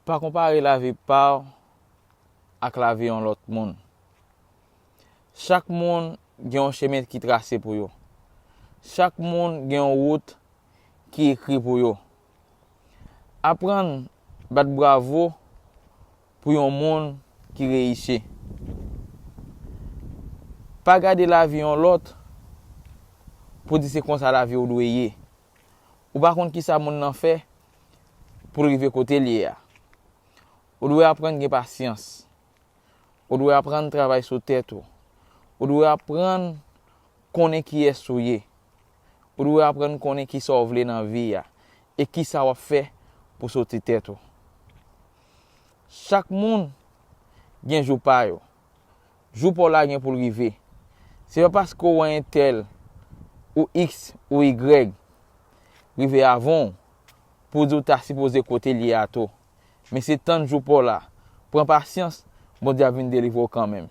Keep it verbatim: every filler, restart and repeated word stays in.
Pa konpare lavi pa w ak lavi yon lòt moun. Chak moun gen yon chemen ki trase pou yo. Chak moun gen yon wout ki ekri pou yo. Aprann bat bravo pou yon moun ki reyisi. Pa gade lavi yon lòt pou di se konsa lavi w dwe ye. Ou pa konn kisa moun nan fè pou l rive kote l ye a. Ou dwe aprann gen pasyans. Ou dwe aprann travay sou tèt ou. Ou dwe aprann konnen kiyès ou ye. Ou dwe aprann konnen kisa w vle nan vi a e kisa w ap fè pou soti tèt ou. Chak moun gen jou pa yo. Jou pa w la gen pou l rive. Se pa paske w wè entèl ou X ou Y rive avan w pou w di w ta sipoze kote l ye a tou. Men se tann jou pa w la. Pran pasyans, Bondye ap vin delivre w kanmenm.